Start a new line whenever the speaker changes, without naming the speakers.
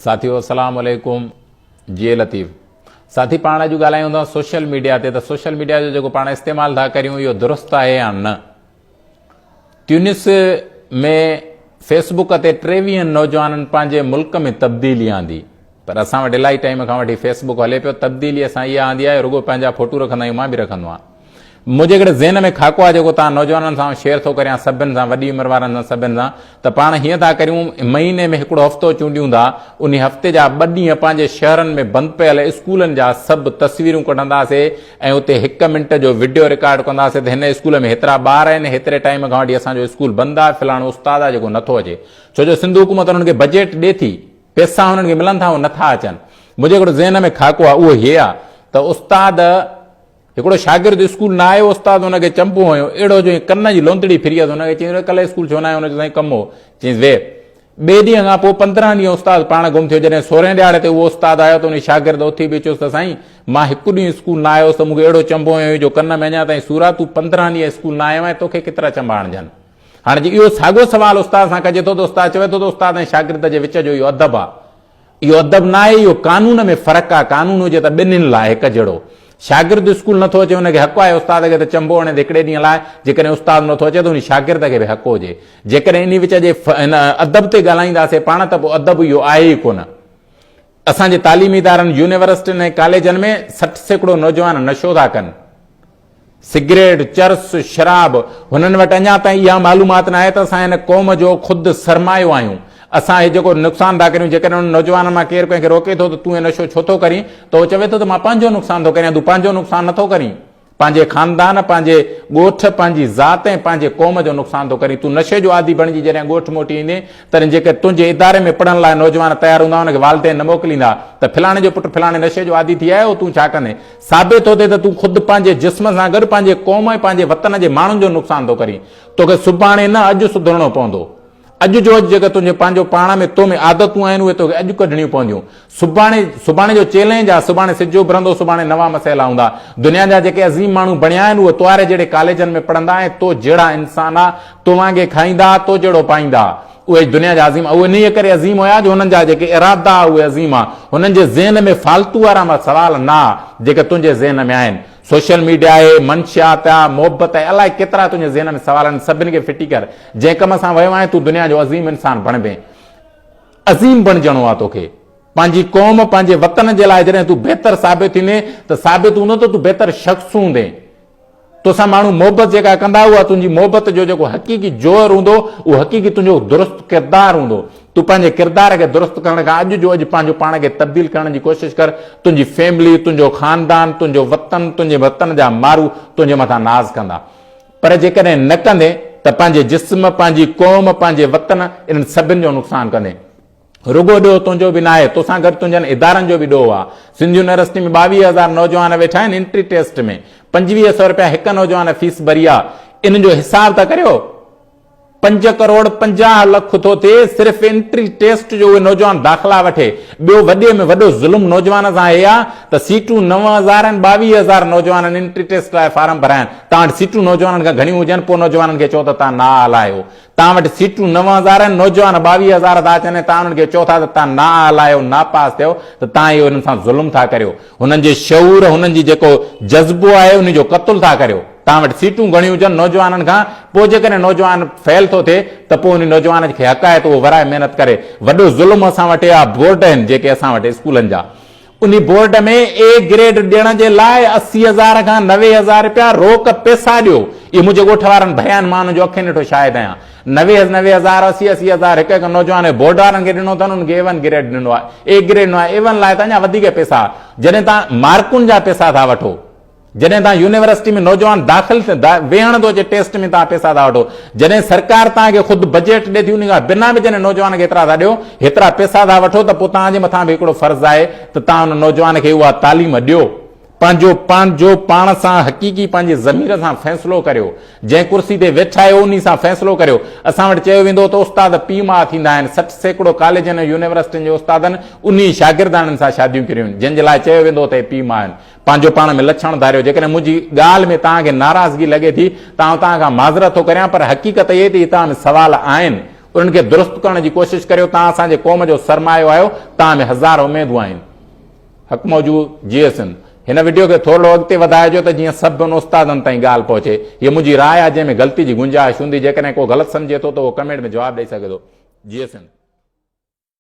ساٿيو السلام عليڪم جي لطيف ساٿي پاڻ اڄ ڳالهايون ٿا سوشل ميڊيا تي ته سوشل ميڊيا جو جيڪو پاڻ استعمال ٿا ڪريون اهو درست آهي يا نه تيونس ۾ فيسبوڪ تي ٽيويهن نوجوانن پنهنجي ملڪ ۾ تبديلي آندي پر اسان وٽ الاهي ٽائيم کان وٺي فيسبوڪ هلي پيو تبديلي اسان اها آندي آهي رڳو پنهنجا فوٽو رکندا آهيون مان به رکندو آهيان منهنجي هڪڙي ذهن ۾ خاڪو آهي جيڪو توهان نوجوانن سان آئون شيئر ٿو ڪريان سڀن سان وڏي عمر وارن سان سڀن سان ته پاڻ هيئن ٿا ڪريون مهيني ۾ هڪڙو هفتو چونڊيون ٿا انهي هفتي جا ٻه ڏينهن پنهنجي شهرن ۾ بند پيل اسڪولن جا سڀ تصويرون ڪڍنداسي ۽ اتي هڪ منٽ جو وڊيو رڪارڊ ڪنداسي ته هن اسڪول ۾ هيترا ٻار آهن هيتري ٽائيم کان وٺي اسان جو اسڪول بند آهي فلاڻو استاد آهي جيڪو نٿو اچي ڇو جو سنڌ حڪومت انهن کي بجيٽ ڏي ٿي پئسا هنن کي ملن ٿا اهي نٿا اچن منهنجي هڪڙو ذهن ۾ خاڪو آهي اهو هي آهي ته استاد هڪڙو شاگرد اسڪول نه آيو، استاد هن کي چنبو هنيو، اهڙو جو ائين ڪن جي لوندڙي ڦري ويس، هن کي چيائين ڪلهه اسڪول ڇو نه آيو؟ هن چيو سائين ڪم هو، چيائينس ويهه. ٻئي ڏينهن کان پوء 15 ڏينهن استاد پاڻ گم ٿيو، جڏهن سورهين ڏهاڙي تي اهو استاد آيو ته ان شاگرد اٿي به چيس ته سائين مان هڪ ڏينهن اسڪول نه آيو هوس ته مون کي اهڙو چنبو هنيو هئي جو ڪن ۾ اڃا تائين سور آهي، تون 15 ڏينهن اسڪول نه آيو آهين توکي ڪيترا چنبا هڻجن؟ هاڻي جي اهو ساڳيو سوال استاد سان ڪجي ٿو ته استاد چوي ٿو ته استاد ۽ شاگرد جي وچ جو اهو ادب آهي. اهو ادب ناهي، اهو قانون ۾ فرق آهي، قانون هجي ته ٻنهين لاء هڪ جهڙو. شاگرد اسڪول نٿو اچي ان کي حق آهي استاد کي ته چنبو هڻي ته هڪڙي ڏينهن لاء، جيڪڏهن استاد نٿو اچي ته ان شاگرد کي به حق هجي. جيڪڏهن انهي وچ جي هن ادب تي ڳالهائينداسين پاڻ ته پوء ادب اهو آهي ئي ڪونه. اسان جي تعليمي ادارن، يونيورسٽين ۽ ڪاليجن ۾ 60% نوجوان نشو ٿا ڪن. سگريٽ، چرس، شراب، هنن وٽ اڃا تائين اها معلومات ناهي ته اسان هن قوم جو خود سرمايو آهيون. اسان هي جيڪو نقصان ٿا ڪريون، جيڪڏهن انهن نوجوانن مان ڪير ڪنهن کي روڪي ٿو ته تون هي نشو ڇو ٿو ڪرين ته هو چوي ٿو ته مان پنهنجو نقصان ٿو ڪريان، تون پنهنجو نقصان نٿو ڪرين. پنهنجي خاندان، پنهنجي ڳوٺ، پنهنجي ذات ۽ پنهنجي قوم جو نقصان ٿو ڪرين. تون نشي جو عادي بڻجي جڏهن ڳوٺ موٽي ايندين تڏهن جيڪي تنهنجي اداري ۾ پڙهڻ لاء نوجوان تيار هوندا انهن کي والدين نه موڪليندا ته فلاڻي جو پٽ فلاڻي نشي جو عادي ٿي آيو هو تون ڇا ڪندين؟ ثابت ٿو ٿئي ته تون خود پنهنجي جسم سان گڏ پنهنجي قوم ۽ پنهنجي وطن جي ماڻهن جو نقصان ٿو ڪرين. توکي سڀاڻي نه اڄ سڌرڻو پوندو. اڄ جو اڄ جيڪي تنهنجي پنهنجو پاڻ ۾ تو ۾ عادتون آهن اهي توکي اڄ ڪڍڻيون پونديون. سڀاڻي سڀاڻي جو چئلينج آهي، سڀاڻي سج اڀرندو، سڀاڻي نوان مسئلا هوندا. دنيا جا جيڪي عظيم ماڻهو بڻيا آهن اهي تواري جهڙي ڪاليجن ۾ پڙهندا ۽ تو جهڙا انسان ها، تو وانگي کائيندا ها، تو جهڙو پائيندا ها. اهي دنيا جا عظيم اهي انهيء ڪري عظيم هيا جو هنن جا جيڪي ارادا ها اهي عظيم ها. هنن جي ذهن ۾ فالتو وارا سوال نه ها جيڪي تنهنجي ذهن ۾ آهن. سوشل ميڊيا آهي، منشيات آ، محبت آهي، الائي ڪيترا تنهنجي ذهن ۾ سوال آهن سڀني کي ڦٽي ڪر. جنهن ڪم سان ويو آهين تون دنيا جو عظيم انسان بڻبين. عظيم بڻجڻو آ توکي. پنهنجي قوم، پنهنجي وطن جي لاء جڏهن تون بهتر ثابت ٿيندين ته ثابت هوندو ته تون بهتر شخص هوندين. توسان ماڻهو محبت جيڪا ڪندا اها تنهنجي محبت جو جيڪو حقيقي جوهر هوندو اهو حقيقي تنهنجو درست ڪردار هوندو. تون پنهنجي ڪردار کي درست ڪرڻ کان اڄ جو اڄ پنهنجو پاڻ کي تبديل ڪرڻ جي ڪوشش ڪر. تنهنجي فيملي، تنهنجو خاندان، تنهنجو وطن، تنهنجي وطن جا مارو تنهنجي مٿان ناز ڪندا. پر جيڪڏهن نه ڪندين ته پنهنجي جسم، پنهنجي قوم، پنهنجي وطن انهن سڀن جو نقصان ڪندين. رڳو ڏوهه تنهنجو به ناهي، توسان گڏ تنهنجن ادارن جو به ڏوهه آ. سنڌ يونيورسٽي ۾ 22 هزار نوجوان ويٺا آهن انٽري ٽيسٽ ۾ 25 سو رپيا هڪ نوجوان فيس ڀري آ. انهن جو حساب ته ڪريو. 5 ڪروڙ 50 لک ٿو ٿئي صرف انٽري ٽيسٽ جو اهي نوجوان داخلا وٺي. ٻيو وڏي ۾ وڏو ظلم نوجوان سان هي آ ته سيٽون 9000 آهن 22 هزار نوجوانن انٽري ٽيسٽ لاء فارم ڀرايا آهن. توهان وٽ سيٽون نوجوانن کان گهڻيون هجن پوء نوجوانن کي چئو ته توهان نااهل آهيو. توهان وٽ سيٽون 9000 آهن، نوجوان 22 هزار ٿا اچن ۽ توهان انهن کي چئو ٿا ته توهان نااهل آهيو، ناپاس ٿيو ته توهان اهو انهن سان ظلم ٿا ڪريو، هنن جي شعور، هنن جي جيڪو جذبو آهي انهي جو قتل ٿا ڪريو. توهان وٽ سيٽون گهڻيون هجن نوجوانن کان پوء جيڪڏهن نوجوان فيل ٿو ٿئي ته پوء انهي نوجوان کي حق آهي ته اهو ورائي محنت ڪري. وڏو ظلم اسان وٽ اها بورڊ آهن جيڪي اسان وٽ اسڪولن جا انهي بورڊ ۾ اي گريڊ ڏيڻ جي لاء 80 هزار کان 90 هزار رپيا روڪ پئسا ڏيو. اهي منهنجي ڳوٺ وارن ڀريا آهن، مان انهن جو اکين ڏٺو شاهد آهيان. 90 90 هزار، 80 80 هزار هڪ هڪ نوجوان کي بورڊ وارن کي ڏنو اٿن، انهن کي اي ون گريڊ ڏنو آهي. اي گريڊ ڏنو آهي، اي ون لاء ته اڃا وڌيڪ پئسا. جڏهن توهان مارڪن جا پئسا ٿا وٺو، جڏهن توهان يونيورسٽي ۾ نوجوان داخل ويهڻ ٿو اچي ٽيسٽ ۾ توهان پئسا ٿا وٺو، جڏهن سرڪار توهان کي خود بجيٽ ڏي ٿي ان کان بنا به جڏهن نوجوان کي ايترا ٿا ڏيو، هيترا پئسا ٿا وٺو ته پوء توهان جي مٿان به هڪڙو فرض آهي ته توهان ان نوجوان کي اها تعليم ڏيو. پنهنجو پنهنجو پاڻ سان حقيقي پنهنجي ضمير سان فيصلو ڪريو. جنهن ڪرسي تي ويٺا آهيو انهي سان فيصلو ڪريو. اسان وٽ چيو ويندو هو ته استاد پيء ماء ٿيندا آهن. 60% ڪاليجن ۽ يونيورسٽين جي استادن انهي شاگرداڻين سان شاديون ڪريون آهن جن جي لاء چيو ويندو هو ته اهي پيء ماء آهن. پنهنجو پاڻ ۾ لڇڻ ڌاريو. جيڪڏهن منهنجي ڳالهه ۾ توهان کي ناراضگي لڳي ٿي ته آئون توهان کان معذرت ٿو ڪريان پر حقيقت اهي ته اهي توهان ۾ سوال آهن. انهن کي درست ڪرڻ جي ڪوشش ڪريو. توهان اسان جي قوم جو سرمايو آهيو، توهان ۾ هزار اميدون آهن. حق موجود جيئي سنڌ. هن وڊيو کي ٿورڙو اڳتي وڌائجو ته جيئن سڀن استادن تائين ڳالهه پهچي. هيء منهنجي راء آهي جنهن ۾ غلطي جي گنجائش هوندي. جيڪڏهن ڪو غلط سمجهي ٿو ته اهو ڪمينٽ ۾ جواب ڏئي سگهي ٿو. جيئي سنڌ.